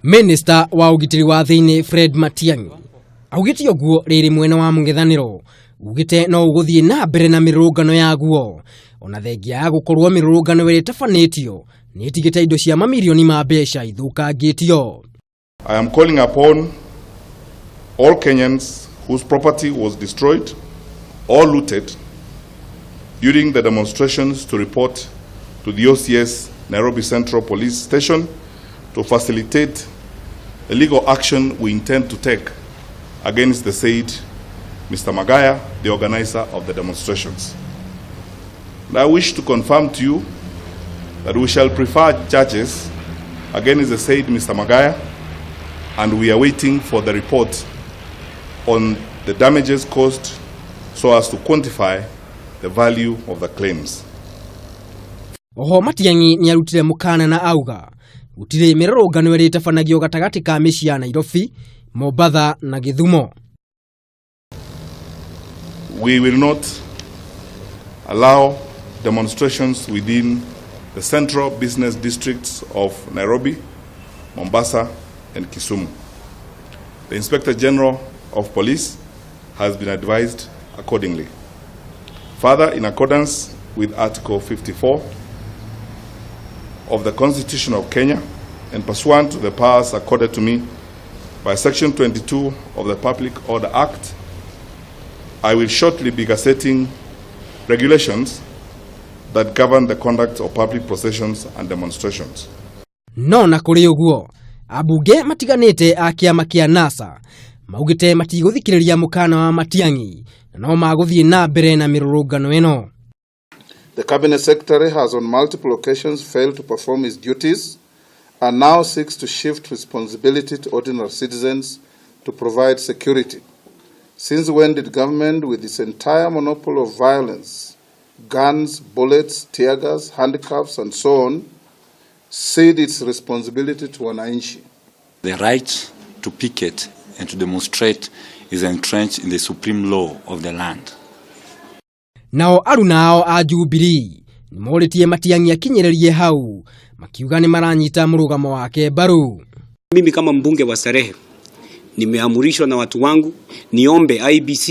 Minista wa ũgitĩri wa thĩinĩ Fred Matiang'i augĩte ũguo rĩrĩ mwena wa mũng'ethanĩro ugĩte no ũgũthiĩ na mbere na mĩrũrũngano yaguo ona thengia ya gũkorwo mĩrũrũngano ĩrĩa ĩtabanĩtio nĩ ĩtigĩte indo cia mamirioni ma mbeca ithũkangĩtio. I am calling upon all Kenyans whose property was destroyed or looted during the demonstrations to report to the OCS Nairobi Central Police Station to facilitate the legal action we intend to take against the said Mr. Magaya, the organizer of the demonstrations. And I wish to confirm to you that we shall prefer charges against the said Mr. Magaya, and we are waiting for the report on the damages caused so as to quantify the value of the claims. Oho Matiang'i nĩarutire mũkana na auga gũtirĩ mĩrũrũngano ĩrĩa ĩtabanagio gatagatĩ ka mĩciĩ ya Nairobi, Mombatha na Gĩthumo. We will not allow demonstrations within the central business districts of Nairobi, Mombasa, and Kisumu. The Inspector General of Police has been advised accordingly. Further, in accordance with Article 54 of the Constitution of Kenya and pursuant to the powers accorded to me by Section 22 of the Public Order Act, I will shortly be gazetting regulations that govern the conduct of public processions and demonstrations. No na kũrĩ ũguo ambunge matiganĩte a kĩama kĩa NASA maugĩte matigũthikĩrĩria mũkana wa Matiang'i na no magũthiĩ na mbere na mĩrũrũngano ĩno. The Cabinet Secretary has on multiple occasions failed to perform his duties and now seeks to shift responsibility to ordinary citizens to provide security. Since when did government, with its entire monopoly of violence, guns, bullets, tear gas, handcuffs, and so on, cede its responsibility to wananchi? The right to picket and to demonstrate is entrenched in the supreme law of the land. Nao aruna ao a Jubilee nĩmorĩtie Matiang'i akinyĩrĩrie hau makiuga nĩ maranyita mũrũgamo wake mbaru. Mimi kama mbunge wa Starehe nimeamrishwa na watu wangu niombe IEBC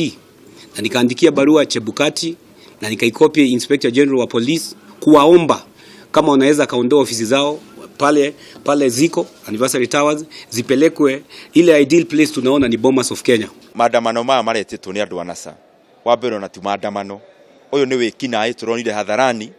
na nikaandikia barua Chebukati na nikaikopi Inspector General wa Police kuwaomba kama wanaweza kaondoa ofisi zao pale pale ziko Anniversary Towers zipelekwe ile ideal place tunaona ni Bomas of Kenya. Maandamano maya maretĩtwo nĩ andũ a NASA wa mbere ona ti maandamano ũyũ nĩ wĩkinaĩ tũronire hadharani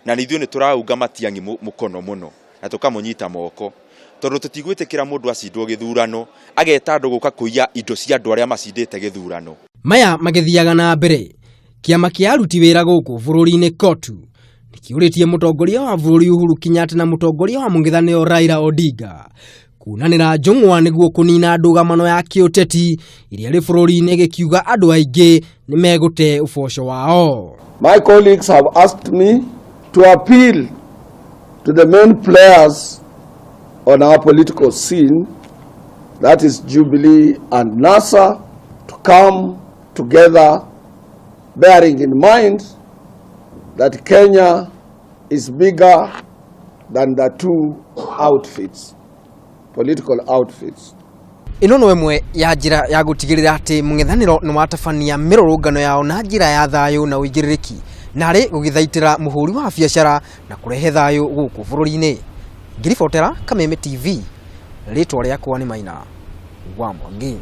na ithuĩ nĩ tũraunga Matiang'i mũkono mũno na tũkamũnyita moko tondũ tũtigwĩtĩkĩra mũndũ acindwo gĩthurano ageta andũ gũka kũiya indo cia andũ arĩa macindĩte gĩthurano. Maya magĩthiaga na mbere kĩama kĩa aruti wĩra gũkũ bũrũri-inĩ KOTU nĩkĩũrĩtie mũtongoria wa bũrũri Uhuru Kenyatta na mũtongoria wa mũng'ethanĩro Raila Odinga kunanĩra njũng'wa nĩguo kũnina ndũgamano ya kĩũteti ĩrĩa ĩrĩ bũrũri-inĩ gĩkiuga andũ aingĩ nĩ megũte ũboco wao. My colleagues have asked me to appeal to the main players on our political scene, that is Jubilee and NASA, to come together, bearing in mind that Kenya is bigger than the two outfits, political outfits. Ĩno no ĩmwe ya njĩra ya gũtigĩrĩra atĩ mũng'ethanĩro nĩ watabania mĩrũrũngano yao na njĩra ya thayũ na ũigĩrĩrĩki narĩ gũgĩthaitĩra mũhũri wa biacara na kũrehe thayũ gũkũ bũrũri-inĩ. Ngĩribotera Kameme TV, rĩtwa rĩakwa nĩ Maina wa Mwangi.